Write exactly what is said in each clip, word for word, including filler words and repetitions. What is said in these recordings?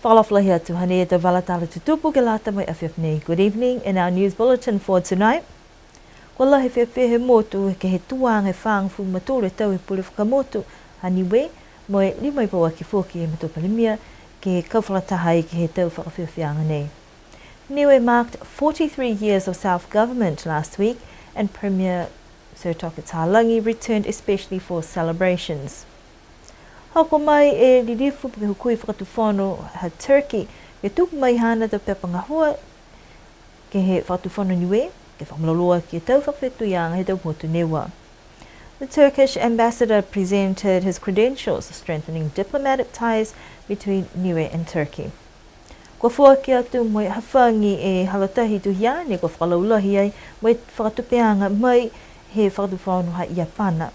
Fakaalofa lahi atu, hanei e tau vala tala tutupu ke lata mo e afiafi nei. Good evening. In our news bulletin for tonight, kua lahi e fiafia he motu ke he tuaga e fagofulu ma tolu e tau he pule fakamotu ha Niue, mo e lima e pauaki foki he matua Palemia ke kau fakalataha ai ke he tau fakafiafiaaga nei. Niue marked forty-three years of self-government last week, and Premier Sir Toke Talagi returned especially for celebrations. Hoko mai e lilifu ke he hukui fakatufono ha Turkey, ke tuku mai haana tau pepa gahua ke he fakatufono Niue, ke fakamalolō aki e tau fakafetuiaga he tau motu ne ua. The Turkish ambassador presented his credentials, strengthening diplomatic ties between Niue and Turkey. Kua foaki atu mo e hafagi e hala tahi tuhiane kua fakalaulahi ai mo e fakatupeaga mai he fakatufono ha Iapana.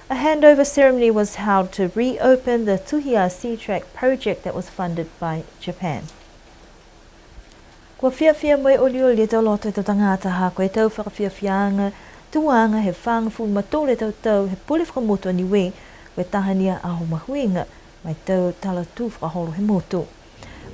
A handover ceremony was held to reopen the Tuhia Sea Track project that was funded by Japan. Kua fiafia mo e olioli e tau loto he tau tagata ha ko e tau fakafiafiaaga tuaga he fagofulu ma tolu e tau tau he pule fakamotu a Niue, ko e taha ni a aho mahuiga ma e tau tala tū fakaholo he motu.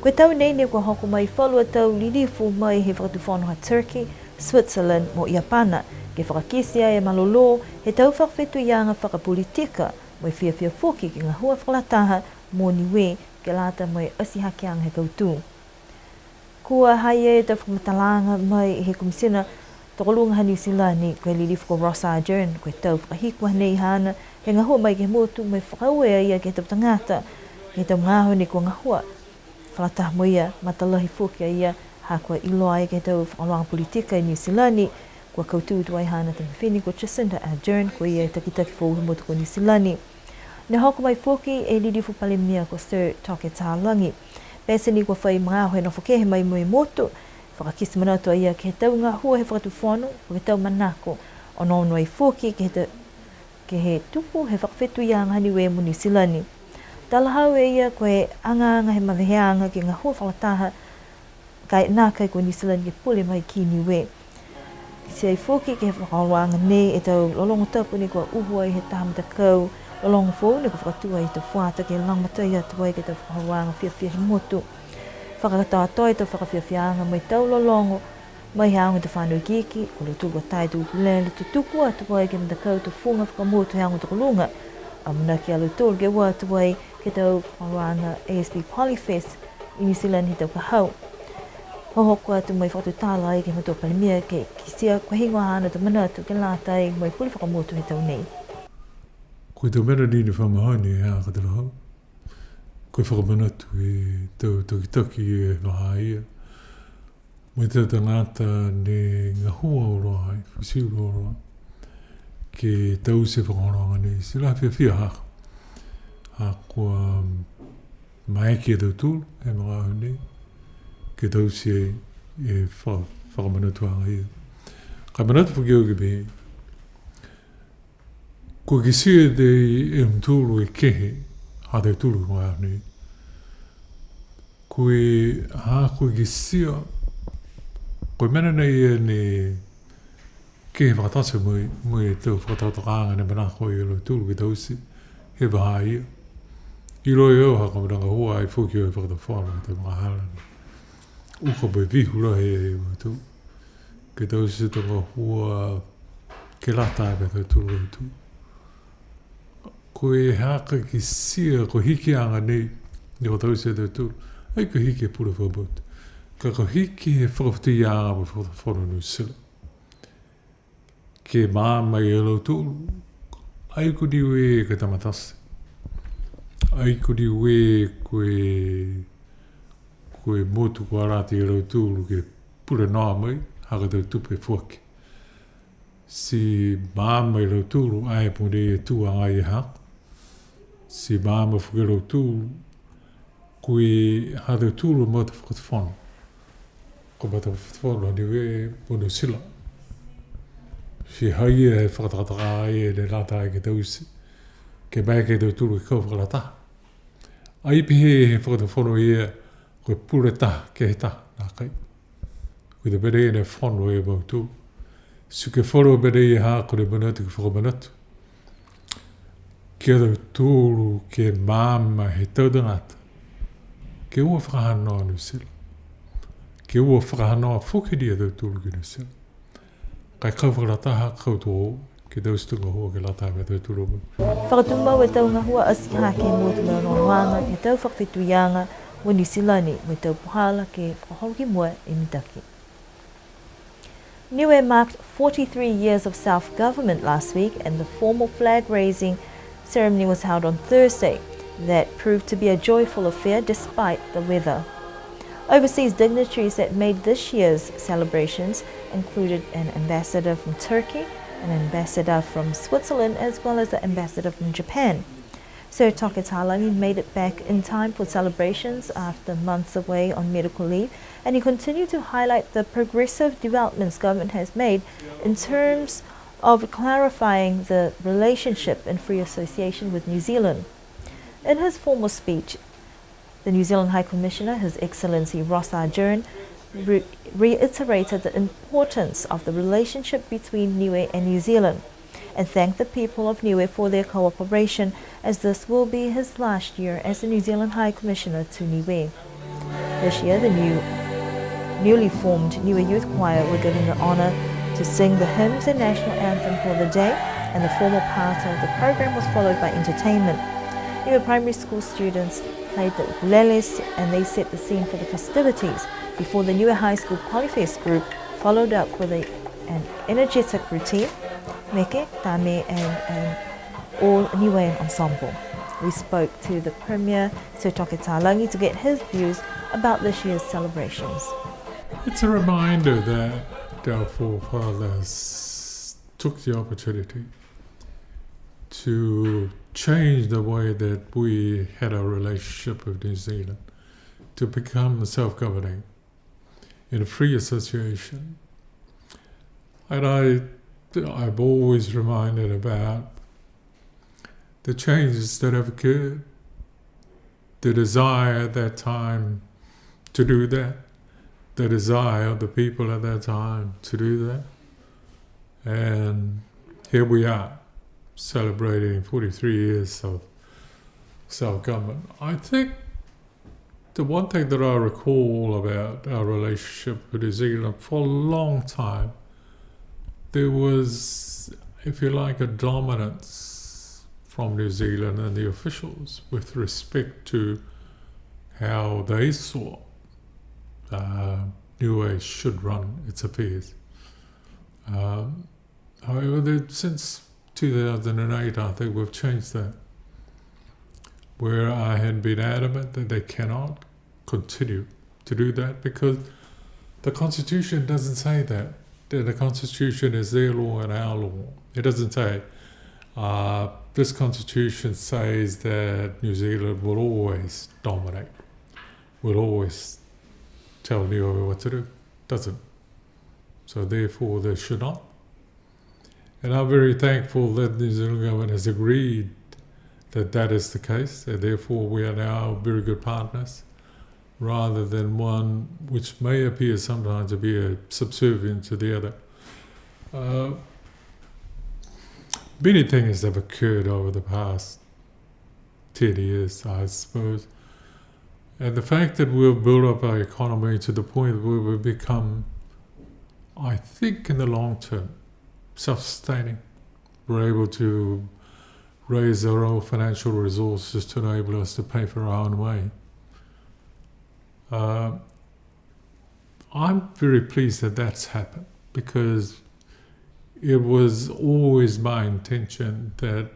Ko e tau nei ne kua hoko mai falu a tau lilifu mai he fakatufono ha Turkey, Switzerland mo Iapana, ke fakakite ai e malolō he tau fakafetuiaga fakapolitika, mo e fiafia foki ke gahua fakalataha mo Niue ke lata mo e ati hakeaga he kautū. Kua ha i ai e tau fakamatalaaga mai he Komisina Tokoluga ha Niu Silani, ko e lilifu ko Ross Ardern, ko e tau fakahiku hanei haana he gahua mai ke he motu mo e fakaaue a ia ke he tau tagata ke he tau magaaho ne kua gahua fakalataha mo ia, matalahi foki a ia ha kua iloa ai ke he tau fakaholoaga politika i Niu Silani. Kua kautū tuai haana tama fifine ko Jacinda Ardern, ko ia e takitaki foou he motu ko Niu Silani. Ne hoko mai foki e lilifu Palemia ko Sir Toke Talagi. Pete ni kua fai magaaho he nofo kehe mai mo e motu, fakakite manatu a ia ke he tau gahua he fakatufono, ke he tau manako, onoono ai foki ke he ta-, ke he tupu he fakafetuiaga ha Niue mo Niu Silani. Talahau e ia ko e agaaga he maveheaga ke gahua fakalataha, ka e nākai ko Niu Silani ke pule mai ki Niue. Kitia ai foki ke he fakaholoaga nei e tau lologo tapu ne kua uhu ai he taha matakau lologo foou ne kua fakatū ai he tau fuata ke lagomatai atu ai ke he tau fakaholoaga fiafia he motu. Fakakatoatoa e tau fakafiafiaaga mo e tau lologo mai he aoga he tau fānau ikiiki, ko lautolu kua tā e tau ukulele tutupu atu ai ke he matakau tufuga fakamotu he aoga tokoluga. Amanaki a lautolu ke o atu ai ke he tau fakaholoaga A S B Polyfest i Niu Silani he tau ka hau. Hohoko atu mo e fakatutala ai ke he matua Palemia ke kitia ko e heigoa haana tau manatu ke lata ai mo e pule fakamotu he tau nei. Ko e tau mena ni ne fa mahani e ha ka talahau. Ko e fakamanatu e tau takitaki he vahā ia. Mo e tau tagata ne gahua auloa ai, fakasio auloa. Ke taute e fakaholoaga nei, ti lahi e fiafia haaku. Ha kua maeke a tautolu he magaaho nei ke taute e fa-, fakamanatuaga ia. Ka e manatu foki au ke pehē, kua kitia e mutolu e kehe ha tautolu he magaaho nei. Ko e, ha kua kitia, ko e mena nei ia ne kehe fakataha mo e, mo e tau fakatokatokaaga ne manako ai a lautolu ke taute he vahā ia. Iloa e au ha ko e mena gahua ai foki e fakatufono ke he magahala nei. Uka mo e vihu lahi e mautolu ke taute e tau gahua ke lata mo e tautolu a motu. Ko e ha ka kitia ko e hikiaga nei, ne kua taute e tautolu. Ai ko e hiki e pule fakamotu. Ka ko e hiki he fakafetuiaga mo e fakatufono Niu Silani. Ke maama a lautolu. Ai ko Niue ko e tama tasi. Ai ko Niue ko e, ko e motu kua lata a lautolu ke pule noa mai, ha ko e tau tupe foaki. Ti maama a lautolu, ai pule e tuaga e haaku. Ti maama foki a lautolu, ko e ha tautolu a matua fakatufono. Ko e matua fakatufono Niue mo Niu Silani. Ti ha ia e fakatokatoka ai e lata ai ke taute. Ke maeke a tautolu ke kau fakalataha. Ai pehē he fakatufono ia, ko e pule taha, kehe taha, nākai. Ko e tau mena ia ne fono e mautolu. Ti ko e falu mena ia ha ko e manatu ke fakamanatu. Ki a tautolu ke maama he tau tagata. Ke ua fakahanoa Niu Silani. Ke ua fakahanoa foki ni a tautolu ki Niu Silani. Ka e kau fakalataha, kau tō, ke tau tuga hua ke lata mo tautolu. Fakatumau e tau gahua ati hake mo e tau mena nonoaga, ke he tau fakafetuiaga mo Niu Silani, mo e tau puhala ke fakaholo ki mua e mitaki. Niue marked forty-three years of self-government last week, and the formal flag-raising ceremony was held on Thursday that proved to be a joyful affair despite the weather. Overseas dignitaries that made this year's celebrations included an ambassador from Turkey, an ambassador from Switzerland, as well as the ambassador from Japan. Sir Toke Talagi made it back in time for celebrations after months away on medical leave, and he continued to highlight the progressive developments government has made in terms of clarifying the relationship in free association with New Zealand. In his formal speech, the New Zealand High Commissioner, His Excellency Ross R. Jern, re-, reiterated the importance of the relationship between Niue and New Zealand, and thanked the people of Niue for their cooperation, as this will be his last year as the New Zealand High Commissioner to Niue. This year, the new, newly formed Niue Youth Choir were given the honour to sing the hymns and national anthem for the day, and the formal part of the programme was followed by entertainment. Niue Primary School students played the ukuleles, and they set the scene for the festivities before the Niue High School Polyfest group followed up with a, an energetic routine, meke, tame, and an all-Niuean ensemble. We spoke to the Premier, Sir Toke Talagi, to get his views about this year's celebrations. It's a reminder that our forefathers took the opportunity to change the way that we had our relationship with New Zealand, to become self-governing in a free association. And I, I'm always reminded about the changes that have occurred, the desire at that time to do that, the desire of the people at that time to do that. And here we are, celebrating forty-three years of self-government. I think the one thing that I recall about our relationship with New Zealand for a long time, there was, if you like, a dominance from New Zealand and the officials with respect to how they saw, uh, Niue should run its affairs. Um, however, there, since two thousand and eight, I think we've changed that, where I had been adamant that they cannot continue to do that because the Constitution doesn't say that. The, the Constitution is their law and our law. It doesn't say, uh, this Constitution says that New Zealand will always dominate, will always tell Niue what to do. Doesn't. So therefore, they should not. And I'm very thankful that the New Zealand government has agreed that that is the case, and therefore we are now very good partners, rather than one which may appear sometimes to be a subservient to the other. Uh, many things have occurred over the past ten years, I suppose. And the fact that we've built up our economy to the point where we've become, I think in the long term, self-sustaining. We're able to raise our own financial resources to enable us to pay for our own way. Uh, I'm very pleased that that's happened because it was always my intention that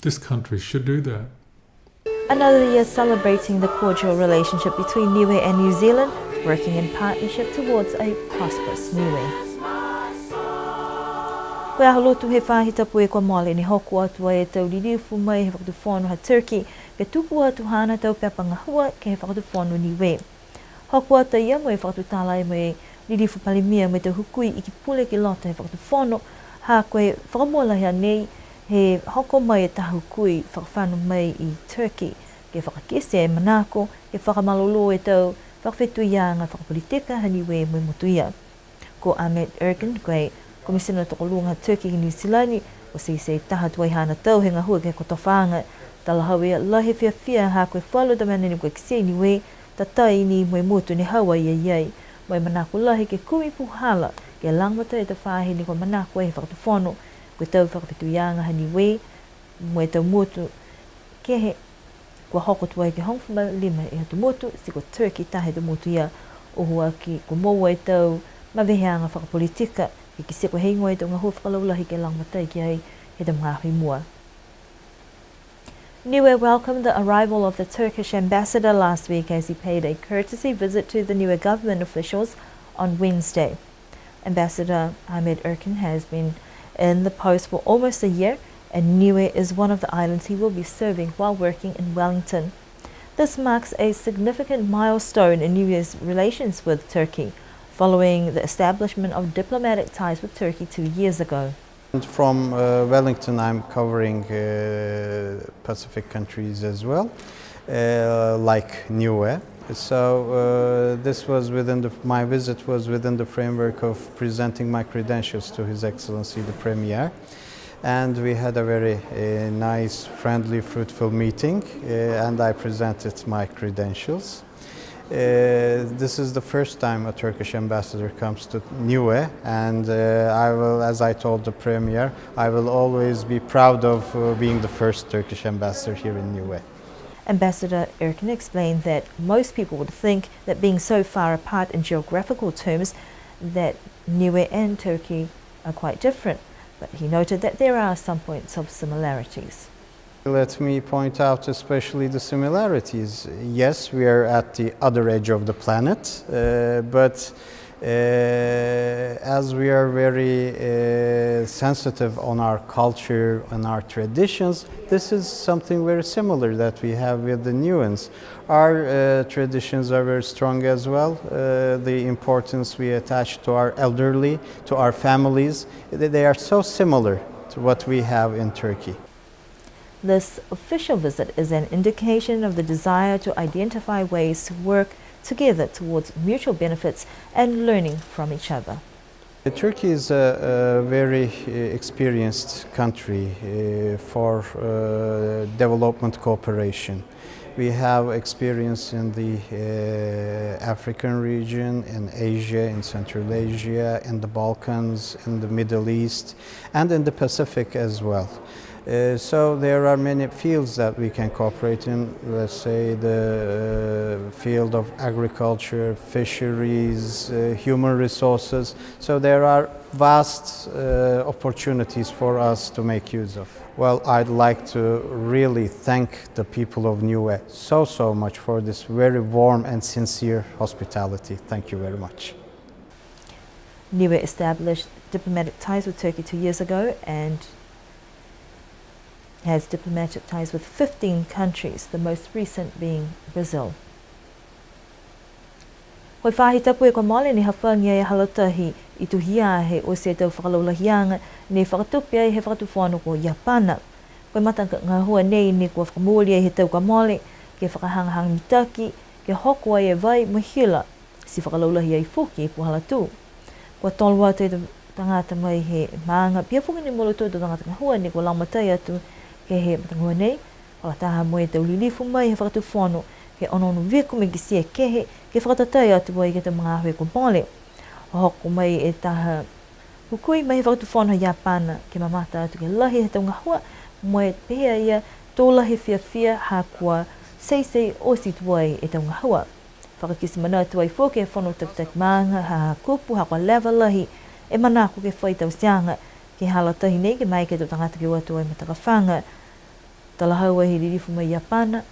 this country should do that. Another year celebrating the cordial relationship between Niue and New Zealand, working in partnership towards a prosperous Niue. Ko e Aho Lotu he faahi tapu kua mole ne hoko atu ai e tau lilifu mai he Fakatufono ha Turkey, ke tuku atu haana tau pepa gahua ke he Fakatufono Niue. Hoko atu a ia mo e fakatutala ai mo e Lilifu Palemia mo e tau hukui Iki Pule ki loto he Fakatufono, ha ko e fakamua lahi a nei he hoko mai e taha hukui fakafano mai i Turkey, ke fakakite e manako, ke fakamalolō e tau fakafetuiaga fakapolitika ha Niue mo e motu ia. Ko Ahmet Erkin, ko e Komisina Tokoluga ha Turkey ki Niu Silani, kua teitei taha tuai haana tau he gahua ke he kotofaaga Talahau e lahi e fiafia ha ko e falu tau mena ne kua kitia i Niue, tatai ni mo e motu ne hau a ia i ai. Mo e manako lahi ke kumi puhala, ke lagomatai e tau faahi ne kua manako ai he fakatufono, ko e tau fakafetuiaga ha Niue, mo e tau motu kehe, kua hoko tuai ke hogofulu ma lima e atu motu, ti ko Turkey taha e tau motu ia, uhuaki kua moua e tau maveheaga fakapolitika, ke kitia ko e heigoa e tau gahua fakalaulahi ke lagomatai ki ai he tau magaaho i mua. Niue welcomed the arrival of the Turkish ambassador last week as he paid a courtesy visit to the Niue government officials on Wednesday. Ambassador Ahmet Erkin has been in the post for almost a year, and Niue is one of the islands he will be serving while working in Wellington. This marks a significant milestone in Niue's relations with Turkey, following the establishment of diplomatic ties with Turkey two years ago. And from, uh, Wellington, I'm covering, uh, Pacific countries as well, uh, like Niue. So, uh, this was within the, my visit was within the framework of presenting my credentials to His Excellency the Premier. And we had a very, uh, nice, friendly, fruitful meeting, uh, and I presented my credentials. Uh, this is the first time a Turkish ambassador comes to Niue, and, uh, I will, as I told the Premier, I will always be proud of, uh, being the first Turkish ambassador here in Niue. Ambassador Erkin explained that most people would think that being so far apart in geographical terms, that Niue and Turkey are quite different, but he noted that there are some points of similarities. Let me point out especially the similarities. Yes, we are at the other edge of the planet, uh, but, uh, as we are very, uh, sensitive on our culture and our traditions, this is something very similar that we have with the Niueans. Our, uh, traditions are very strong as well. Uh, the importance we attach to our elderly, to our families, they, they are so similar to what we have in Turkey. This official visit is an indication of the desire to identify ways to work together towards mutual benefits and learning from each other. Turkey is a, a very, uh, experienced country, uh, for, uh, development cooperation. We have experience in the, uh, African region, in Asia, in Central Asia, in the Balkans, in the Middle East, and in the Pacific as well. Uh, so there are many fields that we can cooperate in, let's say the, uh, field of agriculture, fisheries, uh, human resources. So there are vast, uh, opportunities for us to make use of. Well, I'd like to really thank the people of Niue so, so much for this very warm and sincere hospitality. Thank you very much. Niue established diplomatic ties with Turkey two years ago and has diplomatic ties with fifteen countries, the most recent being Brazil. Ko e faahi tapu kua mole ne hafagi ai e hala tahi i Tuhiā he oti e tau fakalaulahiaga ne fakatupe ai he fakatufono ko Iapana. Ko e matagahua nei ne kua fakamooli ai he tau kua mole, ke fakahagahaga mitaki, ke hoko ai e vai mo e hila, ti fakalaulahi ai foki e puhala tū. Kua tolo atu e tau tagata mai he maaga, pihia foki ni mo lautolu tau tagata gahua ne kua lagomatai atu ke he matagahua nei, fakalataha mo e tau lilifu mai he fakatufono, ke onoono viko mo e kitia e kehe, ke fakatatai atu ai ke he tau magaaho kua mole. Hoko mai e taha hukui mai he fakatufono ha Iapana, ke mamata atu ke lahi he tau gahua, mo e pehē a ia, to lahi e fiafia ha kua teitei oti tuai e tau gahua. Fakakite manatu ai foki e fono takitaki maaga ha Hakupu ha kua leva lahi e manako ke fai tauteaga ke he hala tahi nei ke maeke e tau tagata ke o atu ai e matakafaga. Talahau ai he lilifu mai Iapana,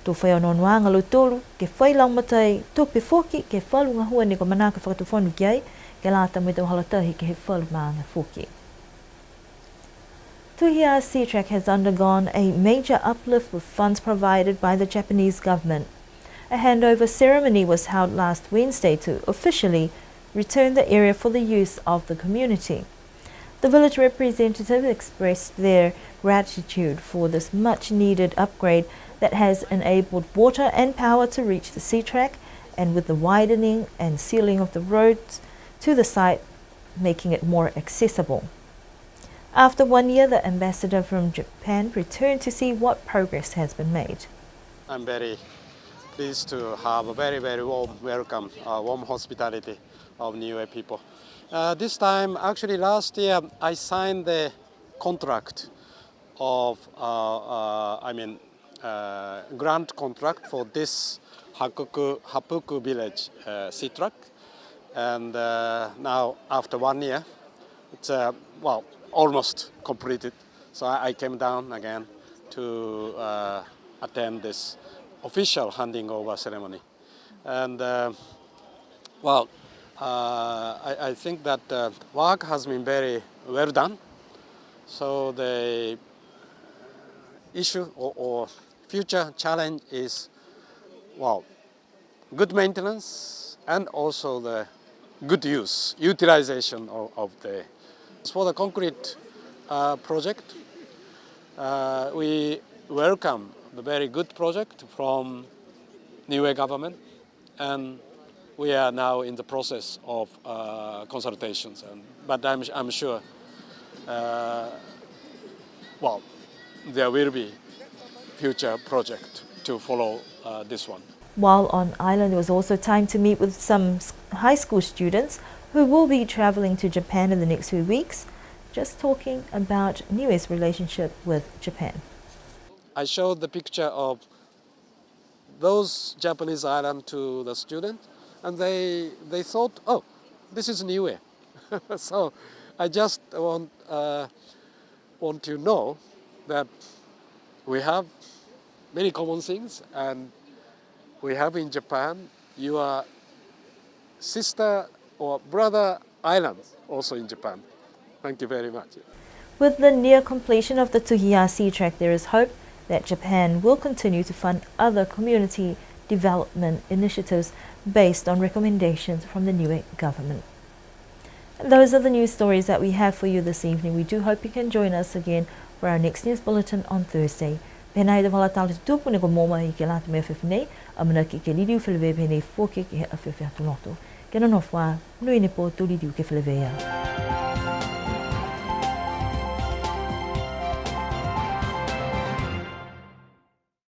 to fai onoonoaga a lautolu, ke fai lagomatai tupe foki ke he falu gahua ne kua manako e fakatufono ki ai, ke lata mo e tau hala tahi ke he falu maaga foki. Tuhiā Sea Track has undergone a major uplift with funds provided by the Japanese government. A handover ceremony was held last Wednesday to officially return the area for the use of the community. The village representatives expressed their gratitude for this much-needed upgrade that has enabled water and power to reach the sea track, and with the widening and sealing of the roads to the site, making it more accessible. After one year, the ambassador from Japan returned to see what progress has been made. I'm very pleased to have a very, very warm welcome, uh, warm hospitality of Niue people. Uh, this time, actually last year, I signed the contract of, uh, uh, I mean, uh, grant contract for this Hakuku, Hapuku village, uh, SeaTrack. And uh, now, after one year, it's, uh, well, almost completed. So I, I came down again to uh, attend this official handing over ceremony. And uh, well, uh, I, I think that uh, work has been very well done. So the issue or, or future challenge is, well, good maintenance and also the good use, utilization of, of the. As for the concrete uh, project, uh, we welcome the very good project from Niue government, and we are now in the process of uh, consultations. And, but I'm, I'm sure, uh, well, there will be future project to follow uh, this one. While on island, there was also time to meet with some s- high school students who will be travelling to Japan in the next few weeks, just talking about Niue's relationship with Japan. I showed the picture of those Japanese islands to the students, and they, they thought, "Oh, this is Niue." So I just want, uh, want you know that we have many common things, and we have in Japan your sister or brother islands also in Japan. Thank you very much. With the near completion of the Tuhiā SeaTrack, there is hope that Japan will continue to fund other community development initiatives based on recommendations from the Niue government. And those are the news stories that we have for you this evening. We do hope you can join us again for our next news bulletin on Thursday. Pehē nai e vala tala tutupu ne kua moua mai ke lata mo e afiafi nei, amanaki ke liliu feleveia pehē nei foki ke he afiafi Aho Lotu. Kia nonofo ā, monuina e pō, to liliu ke feleveia.